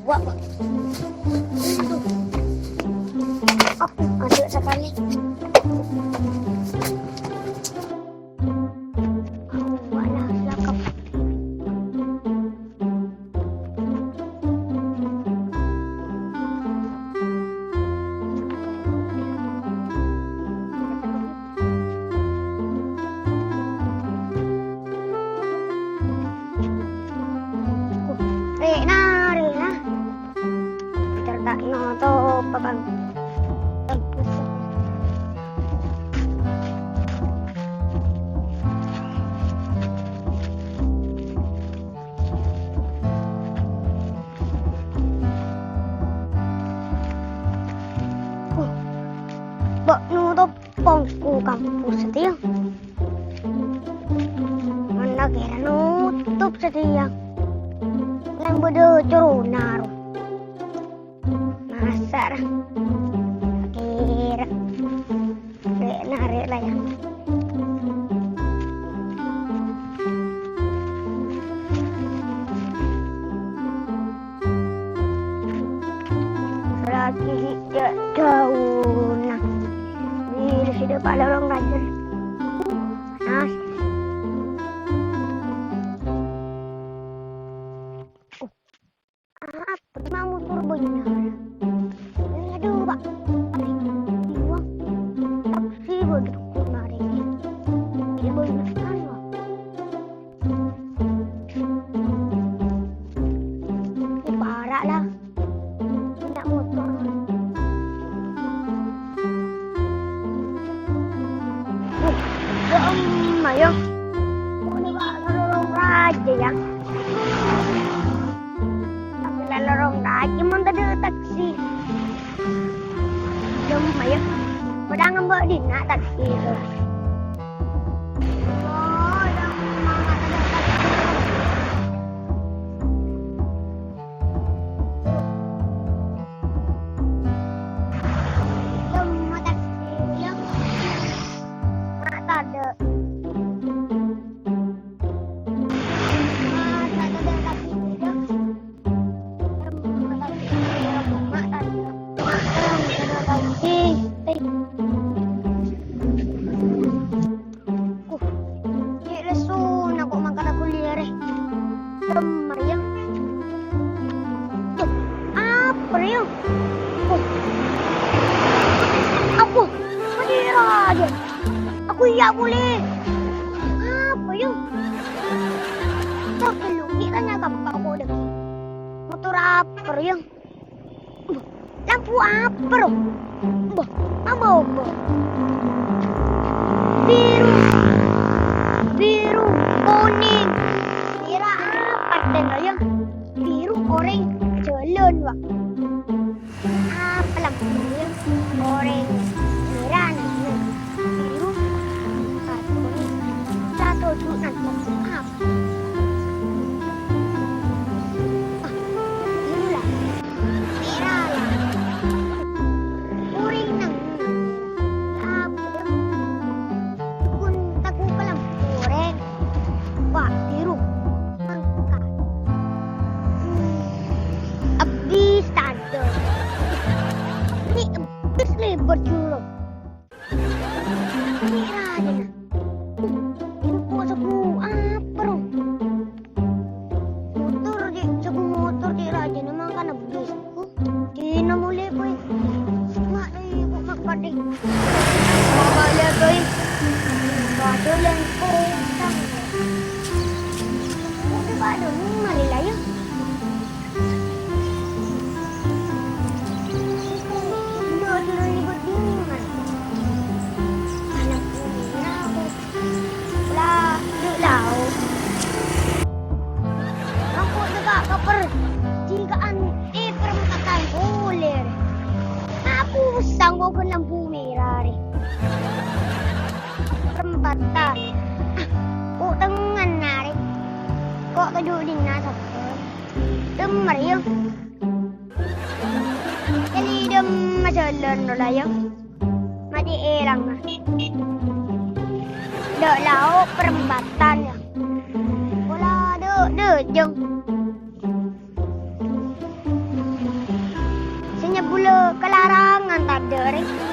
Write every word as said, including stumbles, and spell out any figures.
Wah, wah. Aduh, adek sakalè. Aduh, alah, lakep. Rè'na, rè'na. Entar ta' notop, Bang. Oh, bâ' notop pongku kampus satèya. Monna kèra notop satèya. Lèng bâdâ corona, ro. Masa', ra? Kèra. Rè', narè' la, yâ. Lagi sè jâuna. Bilâ sè dâpa' lorong rajâ. Panas. Apa ma' motor bânnya'? Aduh, Pak. Aduh, taksi bâdâ kemari. Ini bânnya' kan, Pak. Ini parah lah. Bânnya' motor. Uh, ya, Om, ayo. Ini, Pak, lorong rajâ, ya. Tapi la lorong rajâ mon tadâ' taksi. Jâ' emma, yâ. Padâ ngambâ' dinna' taksi itu. Oh, jâ' emma tadâ' taksi. Jâ' emma taksi, yâ. Ma' tadâ'. Apa, rèya? Apa? Apa, rèya? Aku iyâ polè. Apa, yâ? Kok belum kita nyakap kok deh. Motor apa, rèya? Lampu apa, ro? Mbah, apa, mbah? Biru. Biru, konèng. Pèra' apa, rèya? Biru, orèng, jhâlân, Pak. Apa lampu orèng merah nang biru? Kartun satu juta apa? Ah, biru lah. Merah lah. Orèng nang apa? Kun taku kalam orèng. Wah, biru. Mangka. Hmm. Abis tadâ'. Ini abis lebar julu. Ini rajâna. Hmm. Ini kok saku apa, ro? Motor, Dek. Saku motor, Dek, rajâna mangkana abis. Dina molè, Boy. Mak, eh, kok makan, deh. Mak, balik, Boy. Kado yang kosong. Udah, Pak, dong, mari lah, yuk. Udah, udah ribet bingung, kan? Anak punya aku. Lah, dâ' lao. Aku dâ' ka' kaper. Jingka'an, eh, perempatan polè, rè. Aku sanggup kena bumi, rè. Perempatan. Ah, ku tengen, rè. Kok keju dinna, sapa? Demer, yuk. Jâli dâ' emma jhâlân rowa, yâ. Madi èlang, ah. Dâ' lao' perempatan, yâ. Pola dâ', dâ', jâng. Orèng.